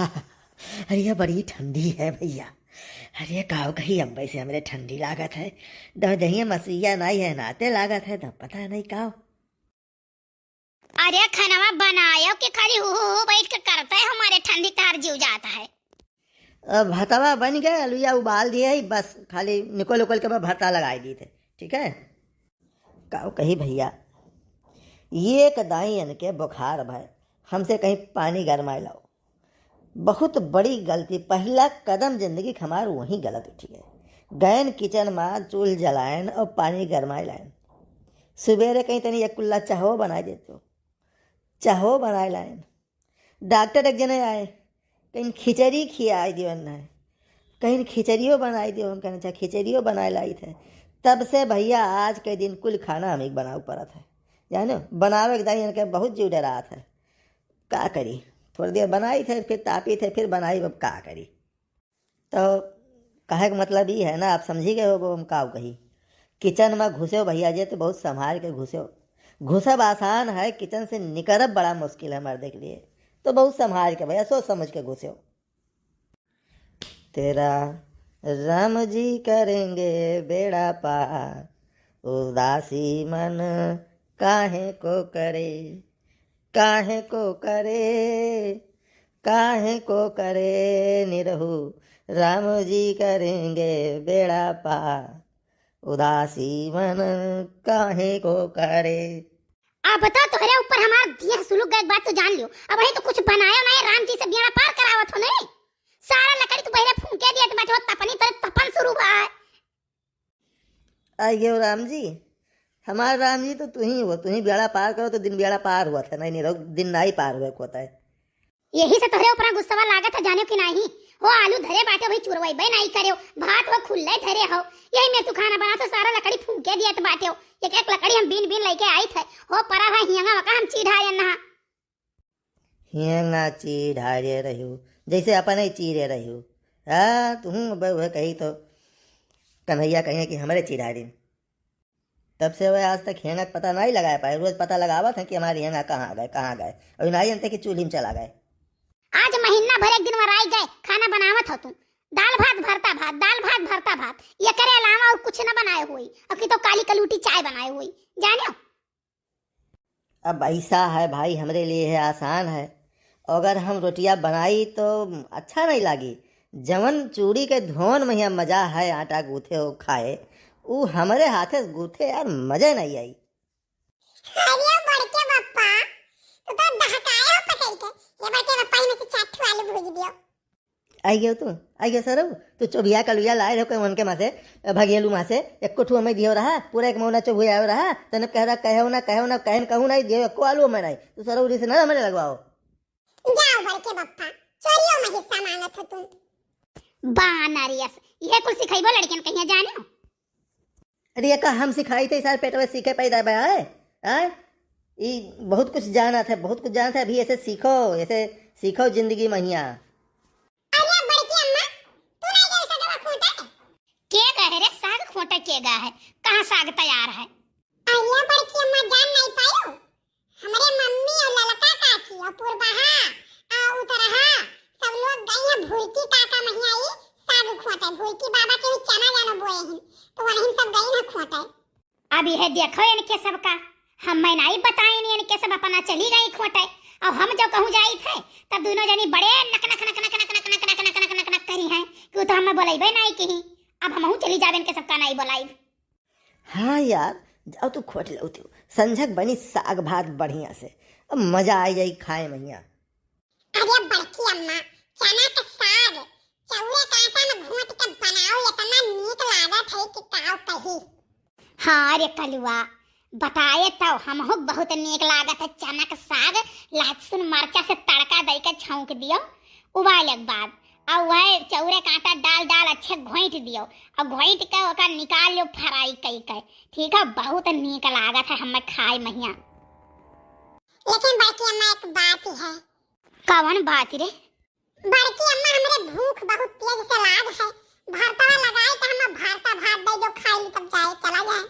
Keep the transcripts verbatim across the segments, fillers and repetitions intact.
अरे, ये बड़ी ठंडी है भइया। अरे, काव कही अम्बई से हमरे ठंडी लागत है। द-, दहिया मसीहा नाई है, नाते लागत है, तो पता नहीं काव। अरे, खानवा बनायो कि खाली हु, हु, हु बैठ के करते हो, हमरे ठंडी तार जीव जात है। अब भतवा बन गए, अलुइया उबाल दिए ही, बस खाली निकल उकल के बस भरता लगाई दी थे, ठीक है? काव कही भइया, ये एक दाई इनके बुखार भय, हमसे कहीं पानी गरमाए लाओ। बहुत बड़ी गलती, पहिला कदम जिंदगी क हमार वहीं गलत उठी है। गयन किचन मा चूल्ह जलायन और पानी गरमाए लायन। सुबेरे कहीं तनी एक कुल्ला चाहो बनाए देते हो, चाहो बनाए लायन। डॉक्टर एक जने आए, कहीं खिचड़ी खियाए दियो ना है, कहीं खिचड़ियो बनाए दियो, हम कहना चाहे खिचड़ियो बनाए लाई थे। तब से भइया आज के दिन कुल खाना हम ही बनावे पड़त है, जानो, बनावे के दाई इनके बहुत जीव डरात है। का करी, थोड़ी देर बनाई थे, फिर तापी थे, फिर बनाई, अब का करी। तो कहे के मतलब ई है ना, आप समझी गए हो हम का कही। किचन मा घुसे हो भइया जे तो बहुत संभाल के घुसे हो। घुसब आसान है, किचन से निकलब बड़ा मुश्किल है मर्दे के लिए। तो बहुत संभाल के भइया, सोच समझ के घुसे हो। तेरा राम जी करेंगे बेड़ा पार, उदासी मन काहे को करे, काहे को करे, काहे को करे निरहू, राम जी करेंगे बेड़ा पार, उदासी मन काहे को करे। अब तो तोहरे ऊपर हमार दिया सुलुक गए, बात तो जान लियो। अब वही तो कुछ बनायो नहीं, राम जी से बेड़ा पार करावत हो नहीं। सारा लकड़ी तू पहले फूंके दिया, तो बैठो तपनी तोरे तपन शुरू बा। आइयो राम जी, हमार राम जी तो तू ही हो, तू ही बेड़ा पार करो तो दिन बेड़ा पार हुआ था, नहीं, नहीं, दिन नहीं पार हुआ होता है। यही से तोहरे ऊपर गुस्सा लागत है, जाने कि नहीं। हो आलू धरे बाटे, वही चुरवाई बे नहीं करे हो, भात हो खुल्ले धरे हो, यही में तू खाना बना तो सारा लकड़ी फूंके दिया तो बाटे हो। एक एक लकड़ी हम बीन बीन लेके आई थे, हो परा भाई हियंगा वका हम चीढ़ा ना। हियंगा चीढ़ारे रह्यू, जैसे अपने चीरे रह्यू। हाँ, तुहूँ अब वह कही तो कन्हैया कहे कि हमरे चीढ़ारिन। तब से वह आज तक हियंगा का पता नहीं लगा पाए। रोज पता लगावत हैं कि हमारे हियंगा कहाँ गए, कहाँ गए। अभी नहीं जानते कि चूल्ही में चला गए। आज महीना भर एक दिन वराई गए, खाना बनावत हो तुम, दाल भात भरता भात, दाल भात भरता भात, ये करे अलावा और कुछ न बनाए हुई। और कि तो काली कलूटी चाय बनाए हुई, जाने हो। अब ऐसा है भाई, हमरे लिए है आसान है। अगर हम रोटिया बनाई तो अच्छा नहीं लागी। जवन चूड़ी के धोन में यहाँ मजा है, आटा गूथे हो खाए, उ हमरे हाथे से गूथे यार, मजे नहीं आई। अरे बड़के बप्पा, तू तो दहकाए हो पकड़ के। ये बड़के बप्पा, इनमें से चार ठो आलू भूज दियो। आई गयो तू, आई गयो सरऊ। तू चोभिया कलुया लाए रहो कोई उनके माँ से, भगेलू माँ से, एक कोठू हमें दियो रहा, पूरा एक मौना चोभिया आयो रहा, तने कह रहा, कहो ना, कहो ना, कहन कहूँ नहीं दियो, एको आलू हमें नहीं। तू सरऊ री से ना हमें लगवाओ। जाओ बड़के बप्पा, चोरियों में हिस्सा मांगत हो तुम। बानरियस, ये कुल सिखाइबो लड़कियन कहिया जाने हो? अरे, ये का हम सिखाई थे, सारे पेटवा सीखे पैदा बा, आय? आय? ई बहुत कुछ जानत है, बहुत कुछ जानत है, अभी ऐसे सीखो, ऐसे सीखो जिंदगी महिया। अरे बड़की अम्मा, तू नहीं गई सगवा खूंटे? के गए रे साग खूंटे, के गए है? कहाँ साग तैयार है? अरे बड़की अम्मा, जान नहीं पायो? हमरे मम्मी और ललका काकी और पुरबहा, आ, उतरहा, सब लोग गई हैं भुलकी काका महिया ई साग खोटे। भुलकी बाबा के भी चना जानो बोए हैं, तो वहीं सब गई हैं खोटे। अब यह देखो इनके सबका, हम मैं नहीं बताइन, इनके सब अपना चली गई खोटे। और हम जो कहूँ जाई थे, तब दोनों जनी बड़े नक नक नक नक नक नक नक नक नक नक नक करी हैं कि वो तो हमें बोलाइबे नहीं कहीं। अब हमहू चली जाबे, इनके सबका नहीं बोलाइब। हाँ यार, जाओ तू खोट लो तू। संझक बनी साग भात बढ़िया से, अब मजा आ जाई खाए महिया। अरे बड़की अम्मा, चना के साग चौरे के आटा में घोट के बनाओ, इतना नीक लागत है कि काव कही। हाँ रे कलुआ, बताए तो हमहू बहुत नीक लागत है चना के साग, लहसुन मरचा से तड़का दई के छौंक दियो, उबाले के बाद और वह चौरे का आटा डाल डाल अच्छे घोंट दियो और घोंट के ओका निकाल लियो फ्राई कई के। ठीक है, बहुत नीक लागत है हमें खाए महिया। लेकिन बड़की अम्मा एक बात है। कौन बात रे? बड़की अम्मा हमरे भूख बहुत तेज से लाग है, भरतवा लगाए तो हम भरता भात दे दो खाई तब जाए चला जाए।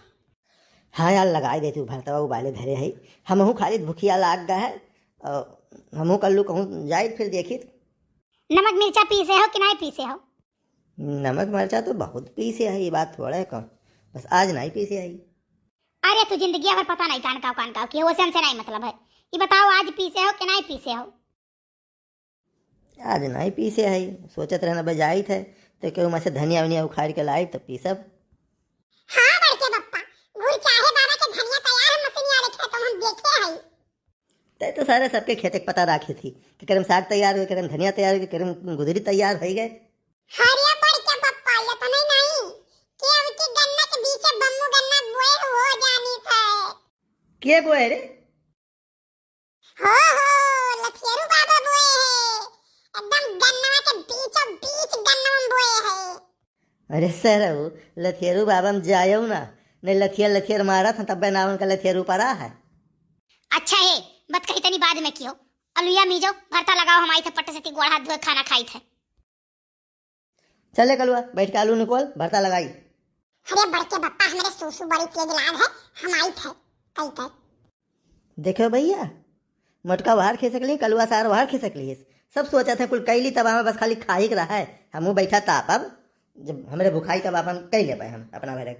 हाँ यार, लगाए दे तू भरतवा उबाले धरे है, हमहू खाली भूखिया लाग गए है। और हमहू कल्लू कहूँ जाइत फिर देखित। नमक मिर्चा पीसे हो कि नाहीं पीसे हो? नमक मिर्चा तो बहुत पीसे है, ये बात थोड़ा है कौन, बस आज नाहीं पीसे है। अरे तू जिंदगी भर पता नाहीं कान काव, कान काव की हो, ओसे हमसे नाहीं मतलब है। ये बताओ आज पीसे हो कि नाहीं पीसे हो? आज नाहीं पीसे है, सोचत रहना बे जाइत है, तो केहू में से धनिया वनिया उखाड़ के लाई तब पीसब। हाँ बड़के बप्पा, गुरचाहे बाबा के धनिया तैयार है, मशीनिया रखे तो हम देखे हई। तै तो सारे सबके खेते के पता राखे थी, केकरे में साग तैयार होइ, केकरे में धनिया तैयार होइ, केकरे में गुदरी तैयार होइ गए। अरे बड़के बप्पा, ये तो नहीं, नहीं, केहू के गन्ना के बीचे बम्मू गन्ना बोए हो जानी थे। के बोए रे? हो, हो, लथेरू बाबा बोए है, एकदम गन्नवा के बीचों बीच गन्नवा में बोए है। अरे सरऊ, लथेरू बाबा में जायऊ ना, नहीं लथियर लथियर मारत हैं, तब्बे नाम उनका लथेरू पड़ा है। अच्छा है, बात कही तनी बाद में कियो, अलुया मीजो, भरता लगाओ, हम आई थे पट्टे से ती गोड़ हाथ धोए खाना खाई थे। चले कलुआ, बैठ के आलू निकोल, भरता लगाई। अरे बड़के बप्पा, हमरे सूसू बड़ी तेज लाग है, हम आई थे, कई थे। देखो भैया, मोटका वहार खिसक ली, कलुआ सार वहार खिसक ली। सब सोचत है कुल कैली तब हमें बस खाली खाही के रहा है, हमहू बैठा ताप अब, जब हमरे भुखाई तब अपन कई ले पाए हम अपना भरे।